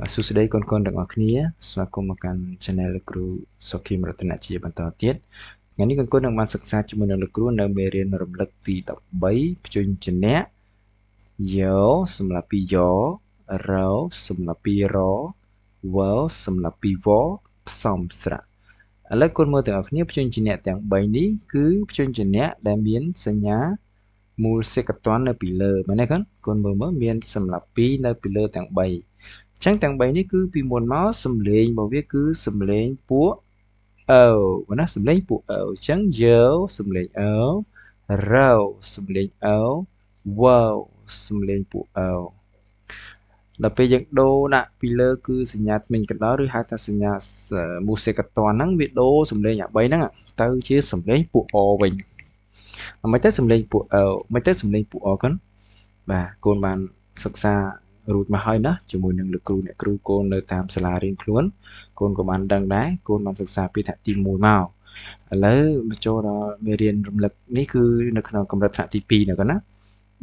បាទសួស្តីកូនៗទាំងអស់គ្នាស្វាគមន៍មកកាន់ Channel លោកគ្រូសុខីមរតនៈជាបន្តទៀតថ្ងៃនេះកូនៗនឹងបានសិក្សាជាមួយនឹងលោកគ្រូនៅមេរៀនរំលឹកទី13ព្យញ្ជនៈយោសម្រាប់ពីយោរោសម្រាប់ពីរវសម្រាប់ពីវផ្សំស្រៈឥឡូវកូនមើលទាំងអស់គ្នាព្យញ្ជនៈទាំង3នេះគឺព្យញ្ជនៈដែលមានសញ្ញាមូលសេកតននៅពីលើមែនទេកូនកូនមើលមើលមានសម្រាប់2នៅពីលើទាំង3ចឹងទាំង3នេះគឺពីមុនមកសំឡេងរបស់វាគឺសំឡេងពួកអោណាសំឡេងពួកអោអញ្ចឹងយោសំឡេងអោរោសំឡេងអោវសំឡេងពួកអោដល់ពេលយើងដូរដាក់ពីលើគឺសញ្ញាធ្មេញកណ្ដុរឬហៅថាសញ្ញាមូសេកតនហ្នឹងវាដូរសំឡេងអា3ហ្នឹងទៅជាសំឡេងពួកអវិញមិនទៅសំឡេងពួកអោមិនទៅសំឡេងពួកអកូនបាទកូនបានសិក្សារួចមកហើយណាជាមួយនឹងលោកគ្រូអ្នកគ្រូកូននៅតាមសាលារៀនខ្លួនកូនក៏បានដឹងដែរកូនបានសិក្សាពីថ្នាក់ទី1មកឥឡូវមកចូលដល់មេរៀនរំលឹកនេះគឺនៅក្នុងកម្រិតថ្នាក់ទី2ណាកូនណា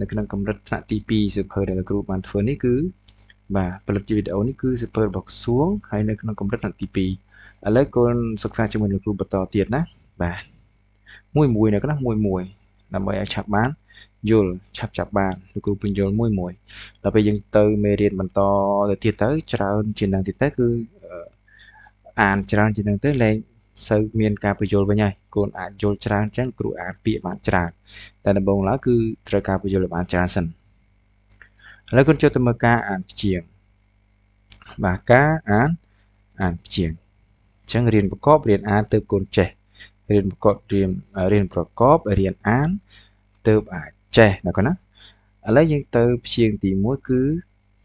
នៅក្នុងកម្រិតថ្នាក់ទី2សៀវភៅដែលលោកគ្រូបានធ្វើនេះគឺបាទផលិតជាវីដេអូនេះគឺសៀវភៅរបស់ក្រសួងហើយនៅក្នុងកម្រិតថ្នាក់ទី2ឥឡូវកូនសិក្សាជាមួយលោកគ្រូបន្តទៀតណាបាទមួយមួយណាកូនណាមួយមួយដើម្បីឲ្យឆាប់បានយល់ឆាប់ចាប់បានលោកគ្រូពន្យល់មួយមួយដល់ពេលយើងទៅមេរៀនបន្តទៅទៀតទៅច្រើនជាងនឹងទៀតទៅគឺអានច្រើនជាងនឹងទៅលែងសូវមានការពន្យល់វិញហើយកូនអាចយល់ច្រើនចឹងគ្រូអានពាក្យបានច្រើនតែដំបូងឡើយគឺត្រូវការពន្យល់បានច្រើនសិនឥឡូវកូនចូលទៅមើលការអានព្យាង្គបាទការអានព្យាង្គអញ្ចឹងរៀនប្រកបរៀនអានទៅកូនចេះរៀនប្រកបរៀនប្រកបរៀនអានទៅអាចចេះណាកូនណាឥឡូវយើងទៅព្យាង្គទី1គឺ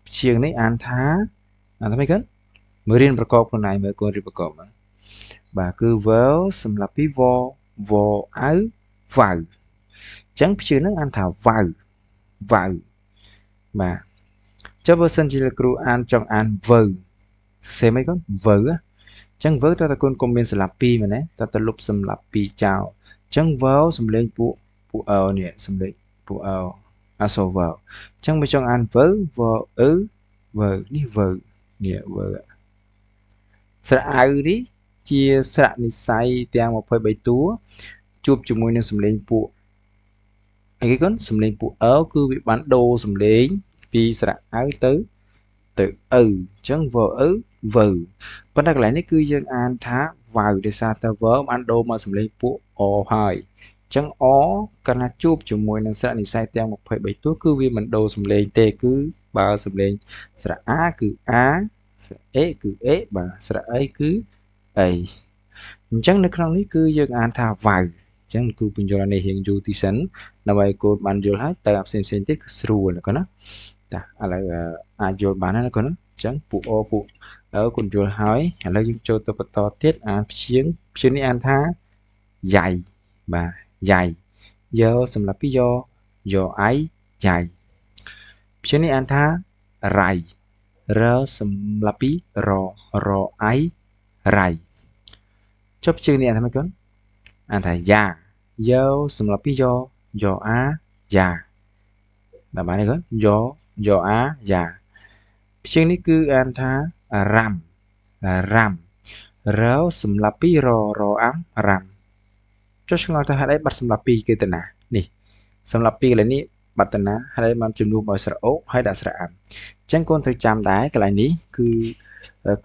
ព្យាង្គនេះអានថាអានថាម៉េចកូនមើលរៀនប្រកបខ្លួនឯងមើលកូនរៀនប្រកបមកបាទគឺ well សម្រាប់ពីវវអៅវ៉ៅអញ្ចឹងព្យាង្គហ្នឹងអានថាវ៉ៅវ៉ៅបាទចុះបើសិនជាលោកគ្រូអានចង់អានវើសរសេរម៉េចកូនវើអញ្ចឹងវើតើតើកូនកុំមានសម្រាប់2មែនទេតើតើលុបសម្រាប់2ចោលអញ្ចឹង well សំលេងពួកអោនេះសំលេងពួកអោអសូវអញ្ចឹងបើចង់អានវើវអឺវើនេះវើនេះវើស្រៈអៅនេះជាស្រៈនិស័យទាំង23តួជួបជាមួយនឹងសំលេងពួកអីគេកូនសំលេងពួកអោគឺវាបានដូរសំលេងពីស្រៈអៅទៅអឺអញ្ចឹងវអឺវើប៉ុន្តែកន្លែងនេះគឺយើងអានថាវ៉ៅដោយសារតែវើបានដូរមកសំលេងពួកអហើយចឹងអកាលណាជួបជាមួយនឹងស្រៈនិស័យទាំង23តួគឺវាមិនដូរសំឡេងទេគឺបើសំឡេងស្រៈអាគឺអាស្រៈអេគឺអេបាទស្រៈអីគឺអីអញ្ចឹងនៅក្នុងនេះគឺយើងអានថាវ៉ៅអញ្ចឹងគ្រូពន្យល់នេះរៀងយូរទីសិនដើម្បីកូនបានយល់ហើយទៅអាផ្សេងផ្សេងទៀតគឺស្រួលណាកូនណាតាឥឡូវអាចយល់បានណាកូនណាអញ្ចឹងពួកអពួកអើកូនយល់ហើយឥឡូវយើងចូលទៅបន្តទៀតអានព្យាង្គព្យាង្គនេះអានថាយ៉ៃបាទយ៉ៃយោសម្រាប់ពីយោយោអៃយ៉ៃព្យាង្គនេះអានថារៃរសម្រាប់ពីររអៃរៃចុះព្យាង្គនេះអានថាម៉េចកូនអានថាយ៉ាយោសម្រាប់ពីយោយោអាយ៉ាដល់បានទេកូនយោយោអាយ៉ាព្យាង្គនេះគឺអានថារ៉ាំរ៉ាំរសម្រាប់ពីររអាំរ៉ាំចុះឆ្ងល់ថាហេតុអីបាត់សម្រាប់2គេទៅណានេះសម្រាប់2កន្លែងនេះបាត់ទៅណាហេតុអីបានជំនួសដោយស្រៈអូហើយដាក់ស្រៈអាំអញ្ចឹងកូនត្រូវចាំដែរកន្លែងនេះគឺ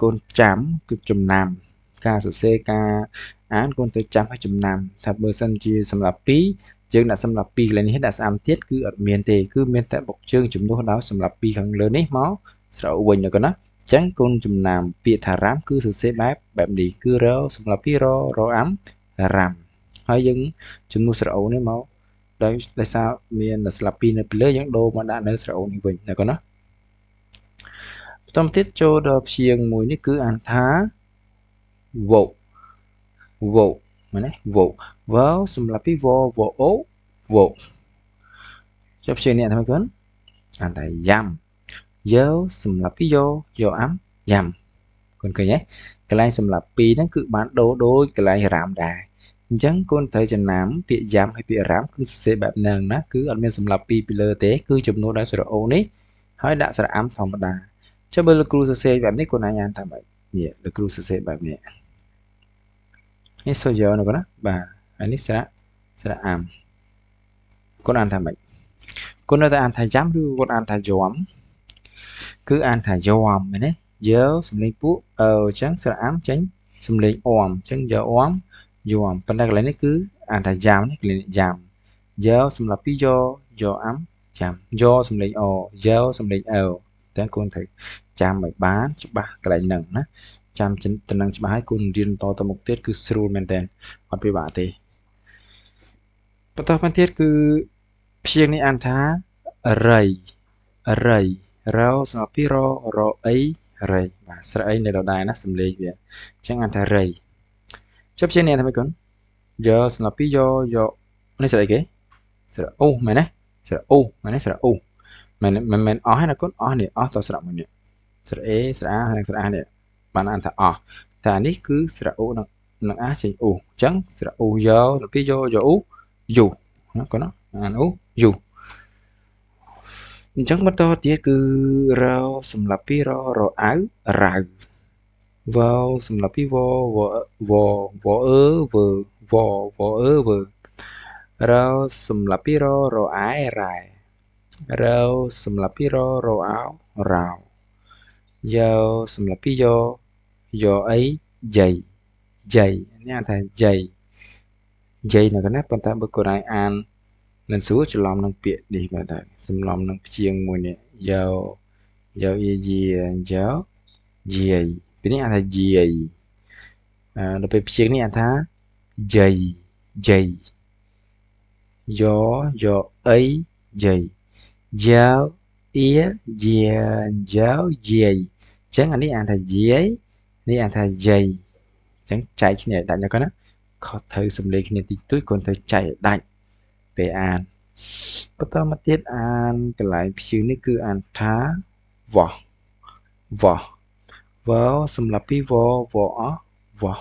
កូនចាំគឺចំណាំការសរសេរការអានកូនត្រូវចាំឲ្យចំណាំថាបើសិនជាសម្រាប់2យើងដាក់សម្រាប់2កន្លែងនេះដាក់ស្អាំទៀតគឺអត់មានទេគឺមានតែបុកជើងជំនួសដោយសម្រាប់2ខាងលើនេះមកស្រៈអូវិញណាកូនណាអញ្ចឹងកូនចំណាំពាក្យថារ៉ាំគឺសរសេរបែបនេះគឺរសម្រាប់2ររអាំរ៉ាំហើយយើងជំនួសស្រអូនេះមកដោយសារមានស្លាប2នៅពីលើយើងដូរមកដាក់នៅស្រអូនេះវិញណាកូនណាបន្តមកទៀតចូលដល់ព្យាង្គមួយនេះគឺអានថាវោវោមែនទេវោវោសម្រាប់ពីវវអូវោចុះព្យាង្គនេះអានថាម៉េចកូនអានថាយ៉ាំយោសម្រាប់ពីយោយោអាំយ៉ាំកូនឃើញទេកន្លែងសម្រាប់2ហ្នឹងគឺបានដូរដូចកន្លែងរ៉ាមដែរអញ្ចឹងកូនត្រូវចំណាំពាក្យយ៉ាំហើយពាក្យរ៉ាំគឺសរសេរបែបហ្នឹងណាគឺអត់មានសម្រាប់2ពីលើទេគឺចំនួនដោយស្រអូនេះហើយដាក់ស្រអាំធម្មតា ចុះបើលោកគ្រូសរសេរបែបនេះកូនអាចអានថាម៉េចនេះលោកគ្រូសរសេរបែបនេះនេះសូយ៉ណាកូនណាបាទហើយនេះស្រៈស្រៈអាំកូនអានថាម៉េចកូននៅតែអានថាយ៉ាំឬកូនអានថាយំគឺអានថាយំមែនទេយើសំឡេងពួកអញ្ចឹងស្រៈអាំចេញសំឡេងអមអញ្ចឹងយើអមយំប៉ុន្តែកន្លែងនេះគឺអានថាយ៉ាំនេះកន្លែងនេះយ៉ាំយើសម្រាប់ពីយោយោអាំចាំយោសំឡេងអយោសំឡេងអតែកូនត្រូវចាំឲ្យបានច្បាស់កន្លែងហ្នឹងណាចាំតំណឹងច្បាស់ហើយកូនរៀនតទៅមុខទៀតគឺស្រួលមែនតើអត់ពិបាកទេបន្តមកទៀតគឺព្យាង្គនេះអានថារៃរៃរោសម្រាប់ពីររអីរៃបាទស្រៈអីនៅដដែលណាសំឡេងវាអញ្ចឹងអានថារៃចុះព្យាង្គនេះអានថាម៉េចកូនយោសម្រាប់ពីយោយោនេះស្រៈអីគេស្រៈអូមែនទេស្រៈអូមែនទេស្រៈអូមិនមែនអស់ទេណាកូនអស់នេះអស់តស្រៈមួយនេះស្រៈអេស្រៈអានិងស្រៈអានេះបានអានថាអស់តែនេះគឺស្រៈអូនឹងអាចេញអូអញ្ចឹងស្រៈអូយោទៅពីយោយោអូយូណាកូនណាអានអូយូអញ្ចឹងបន្តទៀតគឺរោសម្រាប់ពីររអៅរៅវសម្រាប់ពីវវវវអឺវវវអឺវរោសម្រាប់ពីររអែរ៉ែរោសម្រាប់ពីររអោរោយោសម្រាប់ពីយោយោអីយាយយាយនេះអានថាយាយយាយនៅកណ្ណាប៉ុន្តែបើកូនឯងអានមិនស្រួលច្រឡំនឹងពាក្យនេះបាទសម្លំនឹងព្យាង្គមួយនេះយោយោអ៊ីយាយោយាយពីនេះអានថាយាយដល់ពេលព្យាង្គនេះអានថាយាយយាយយោយោអីយាយយ៉ាវអ៊ីយាយ៉ាវយាយអញ្ចឹងអានេះអានថាយាយនេះអានថាយាយអញ្ចឹងចែកគ្នាឲ្យដាច់ណាកូនណាខុសត្រូវសំឡេងគ្នាតិចតួចកូនត្រូវចែកឲ្យដាច់ពេលអានបន្តមកទៀតអានកន្លែងព្យាង្គនេះគឺអានថាវោះវោះវោសម្រាប់ពីវវអវោះ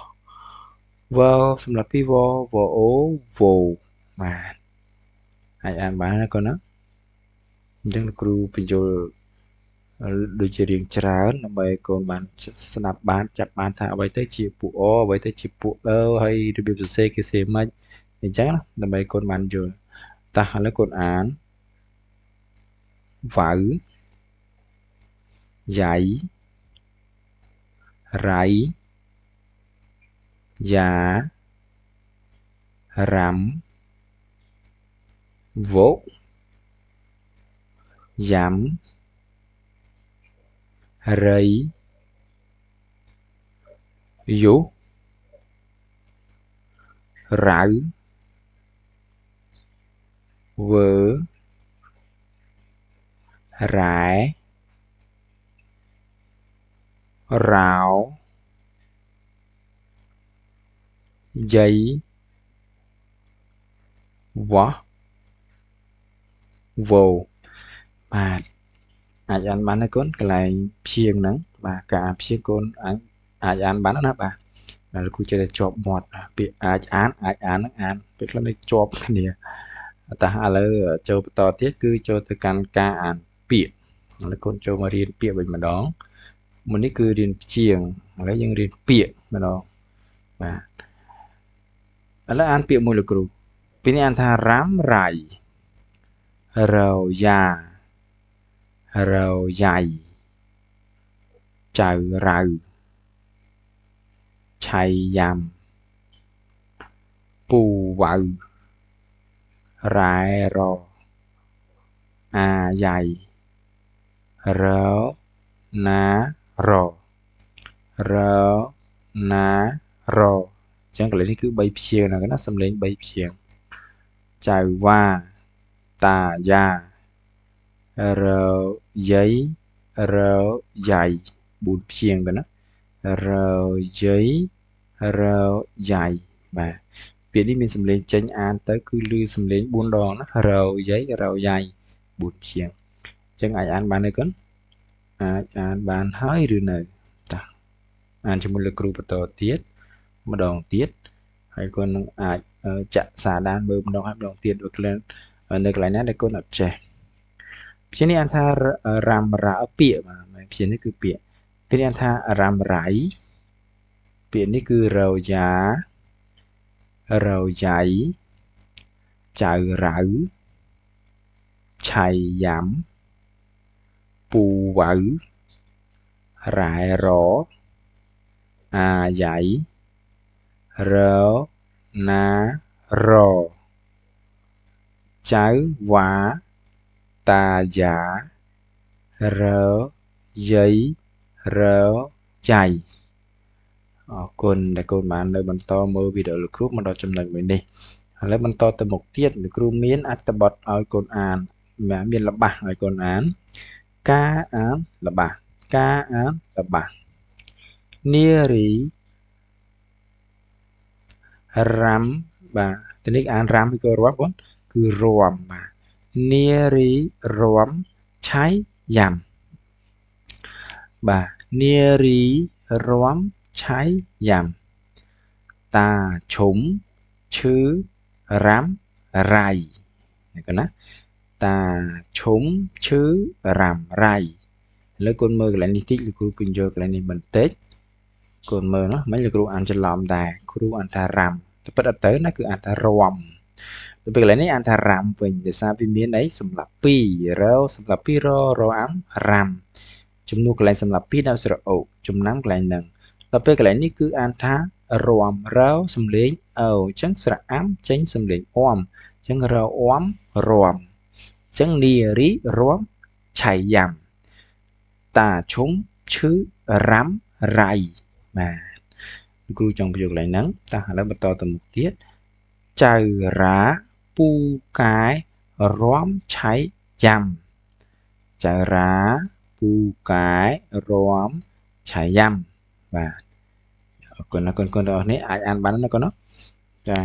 វោសម្រាប់ពីវវអូវោបាទអាចអានបានណាកូនណាអញ្ចឹងលោកគ្រូបញ្យល់ដូចជារៀងច្រើនដើម្បីកូនបានស្ដាប់បានចាប់បានថាអ្វីទៅជាពួកអអ្វីទៅជាពួកអហើយរបៀបសរសេរគេសេម៉េចអញ្ចឹងណាដើម្បីកូនបានយល់តោះឥឡូវកូនអានវ៉ៅយ៉ៃរៃយ៉ារ៉ាំវោយ៉ាំរៃយុរៅវើរ៉ែរោយាយវោះវោបាទអាចអានបានណាកូនកន្លែងព្យាង្គហ្នឹងបាទការអានព្យាង្គកូនអាចអានបានណាបាទបាទលោកគ្រូចេះតែជាប់មាត់ពាក្យអាចអានអាចអានហ្នឹងអានពេលខ្លះនេះជាប់គ្នាតោះឥឡូវចូលបន្តទៀតគឺចូលទៅកាន់ការអានពាក្យឥឡូវកូនចូលមករៀនពាក្យវិញម្ដងមុននេះគឺរៀនព្យាង្គឥឡូវយើងរៀនពាក្យម្ដងបាទឥឡូវអានពាក្យមួយលោកគ្រូពីនេះអានថារ៉ាំរៃរោយ៉ារោយ៉ៃចៅរៅឆៃយ៉ាំពូវៅរ៉ែរអាយ៉ៃរណាររណារអញ្ចឹងកន្លែងនេះគឺ3ព្យាង្គណាសំឡេង3ព្យាង្គចៅវ៉ាតាយ៉ារយាយរយ៉ៃ4ព្យាង្គទៅណារយាយរយ៉ៃបាទពាក្យនេះមានសំឡេងចេញអានទៅគឺឮសំឡេង4ដងណារយាយរយ៉ៃ4ព្យាង្គអញ្ចឹងអាចអានបានទេកូនអាចអានបានហើយឬនៅតោះអានជាមួយលោកគ្រូបន្តទៀតម្ដងទៀតហើយកូននឹងអាចចាក់សារដានមើលម្ដងហើយម្ដងទៀតបើក្លិននៅកន្លែងណាដែលកូនអត់ចេះព្យាង្គនេះអានថារ៉ាំរ៉ាពាក្យបាទ ព្យាង្គនេះគឺពាក្យគេរៀនថារ៉ាំរៃពាក្យនេះគឺរយ៉ារយ៉ៃចៅរៅឆៃយ៉ាំពូវៅរ៉ែរអាយ៉ៃរណារចៅវ៉ាតាយ៉ារយៃរយ៉ៃអរគុណដែលកូនបាននៅបន្តមើលវីដេអូលោកគ្រូមកដល់ចំណុចមួយនេះឥឡូវបន្តទៅមុខទៀតលោកគ្រូមានអត្ថបទឲ្យកូនអានមានល្បះឲ្យកូនអានការអានល្បះការអានល្បះនារីរ៉ាំបាទទីនេះអានរ៉ាំឬក៏រាំបងគឺរាំបាទនារីរាំឆៃយ៉ាំបាទនារីរាំឆៃយ៉ាំតាឈុំឈឺរ៉ាំរៃនេះកូនណាតាឈុំឈឺរ៉ាំរៃឥឡូវកូនមើលកន្លែងនេះតិចលោកគ្រូពន្យល់កន្លែងនេះបន្តិចកូនមើលណាមិញលោកគ្រូអានច្រឡំដែរគ្រូអានថារ៉ាំតែពិតអត់ទៅណាគឺអានថារាំទៅពេលកន្លែងនេះអានថារ៉ាំវិញដោយសារវាមានអីសម្រាប់2រសម្រាប់2ររអាំរ៉ាំចំនួនកន្លែងសម្រាប់2ដល់ស្រអូចំណាំកន្លែងហ្នឹងដល់ពេលកន្លែងនេះគឺអានថារាំរសំលេងអោអញ្ចឹងស្រៈអាំចេញសំលេងអមអញ្ចឹងរអមរាំអញ្ចឹងនារីរាំឆៃយ៉ាំតាឈុំឈឺរ៉ាំរៃបាទគ្រូចង់បញ្យល់កន្លែងហ្នឹងតោះឥឡូវបន្តទៅមុខទៀតចៅរ៉ាពូកែរាំឆៃយ៉ាំចៅរ៉ាពូកែរាំឆៃយ៉ាំបាទអរគុណណាកូនៗទាំងអស់នេះអាចអានបានណាកូនណាចា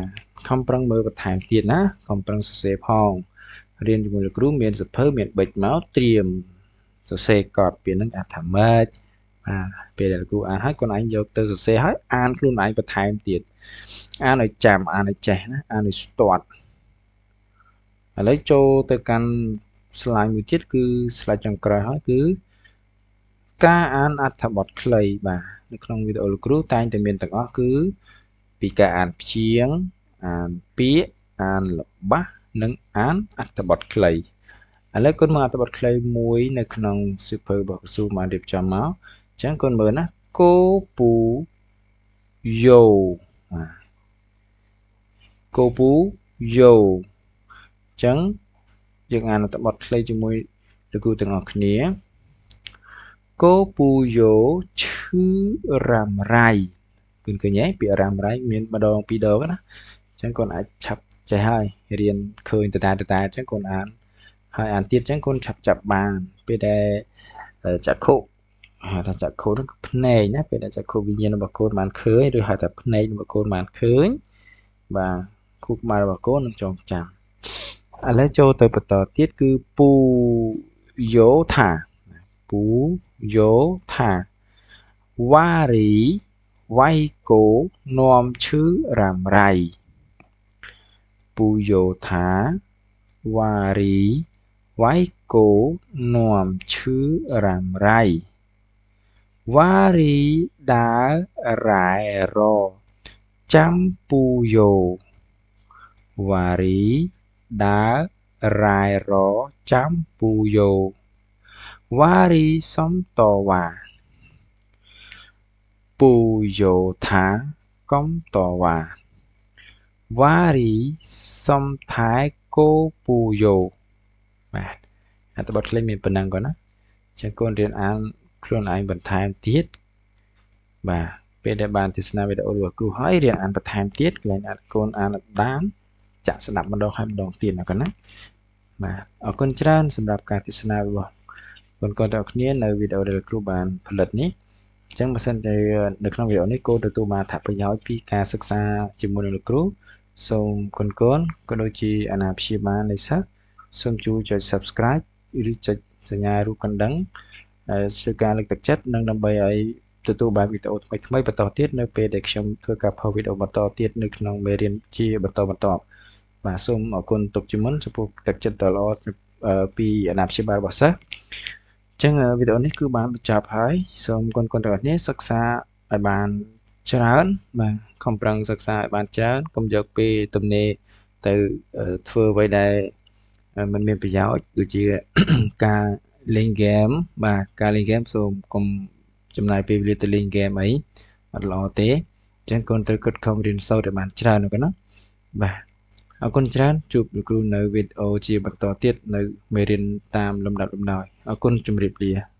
ខំប្រឹងមើលបន្ថែមទៀតណាខំប្រឹងសរសេរផងរៀនជាមួយលោកគ្រូមានសភៅមានប៊ិចមកត្រៀមសរសេរកត់ពីហ្នឹងអាថាម៉េចបាទពេលដែលលោកគ្រូអានហើយកូនឯងយកទៅសរសេរហើយអានខ្លួនឯងបន្ថែមទៀតអានឲ្យចាំអានឲ្យចេះណាអានឲ្យស្ទាត់ឥឡូវចូលទៅកាន់ slide មួយទៀតគឺ slide ចុងក្រោយហើយគឺការអានអត្ថបទខ្លីបាទនៅក្នុងវីដេអូលោកគ្រូតែងតែមានទាំងអស់គឺពីការអានព្យាង្គអានពាក្យអានល្បះនិងអានអត្ថបទខ្លីឥឡូវកូនមើលអត្ថបទខ្លីមួយនៅក្នុងសៀវភៅរបស់ក្រសួងបានរៀបចំមកអញ្ចឹងកូនមើលណាគោពូយោបាទគោពូយោអញ្ចឹងយើងអានអត្ថបទខ្លីជាមួយលោកគ្រូទាំងអស់គ្នាគោពូយោឈឺរ៉ាំរៃគុណឃើញទេពាក្យរ៉ាំរៃមានម្ដងពីរដងណាអញ្ចឹងកូនអាចឆាប់ចេះហើយរៀនឃើញតតាអញ្ចឹងកូនអានហើយអានទៀតអញ្ចឹងកូនឆាប់ចាប់បានពេលដែលចក្ខុហៅថាចក្ខុហ្នឹងគឺភ្នែកណាពេលដែលចក្ខុវិញ្ញាណរបស់កូនបានឃើញឬហៅថាភ្នែករបស់កូនបានឃើញបាទខួរក្បាលរបស់កូននឹងចងចាំឥឡូវចូលទៅបន្តទៀតគឺពូយោថាពូយោថាវ៉ារីវៃគោនាំឈឺរ៉ាំរៃពូយោថាវ៉ារីវៃគោនាំឈឺរ៉ាំរៃវ៉ារីដើរ៉ែរចាំពូយោវ៉ារីដើរ៉ែរចាំពូយោវ៉ារីសំតវ៉ាពូយោថាកំតវ៉ាវ៉ារីសំថែគោពូយោបាទអត្ថបទខ្លីមានប៉ុណ្ណឹងគាត់ណាចឹងកូនរៀនអានខ្លួនឯងបន្ថែមទៀតបាទពេលដែលបានទស្សនាវីដេអូរបស់គ្រូហើយរៀនអានបន្ថែមទៀតកន្លែងអានកូនអានបានចាក់ស្ដាប់ម្ដងហើយម្ដងទៀតណាកូនណាបាទអរគុណច្រើនសម្រាប់ការទស្សនារបស់កូនៗទាំងអស់គ្នានៅវីដេអូដែលគ្រូបានផលិតនេះអញ្ចឹងបើសិនជានៅក្នុងវីដេអូនេះកូនទទួលបានអត្ថប្រយោជន៍ពីការសិក្សាជាមួយនឹងលោកគ្រូសូមកូនៗក៏ដូចជាអាណាព្យាបាលនៃសិស្សសូមជួយចុច Subscribe ឬចុចសញ្ញារូបកណ្ដឹង ជាការលើកទឹកចិត្តនិងដើម្បីឲ្យទទួលបានវីដេអូថ្មីៗបន្តទៀតនៅពេលដែលខ្ញុំធ្វើការផុសវីដេអូបន្តទៀតនៅក្នុងមេរៀនជាបន្តបន្ទាប់បាទសូមអរគុណទុកជាមុនចំពោះទឹកចិត្តដ៏ល្អពីអាណាព្យាបាលរបស់សិស្ស ចឹងវីដេអូនេះគឺបានបញ្ចប់ហើយសូមកូនៗទាំងអស់គ្នាសិក្សាឲ្យបានច្រើនបាទខំប្រឹងសិក្សាឲ្យបានច្រើនកុំយកពេលទំនេរទៅធ្វើអ្វីដែលมันមានប្រយោជន៍ដូចជាការលេងហ្គេមបាទការលេងហ្គេមសូមកុំចំណាយពេលវេលាទៅលេងហ្គេមអីអត់ល្អទេអញ្ចឹងកូនត្រូវគិតខំរៀនសូត្រឲ្យបានច្រើនណាណាបាទអរគុណច្រើនជួបលោកគ្រូនៅវីដេអូជាបន្តទៀតនៅមេរៀនតាមលំដាប់លំដោយអរគុណជម្រាបលា។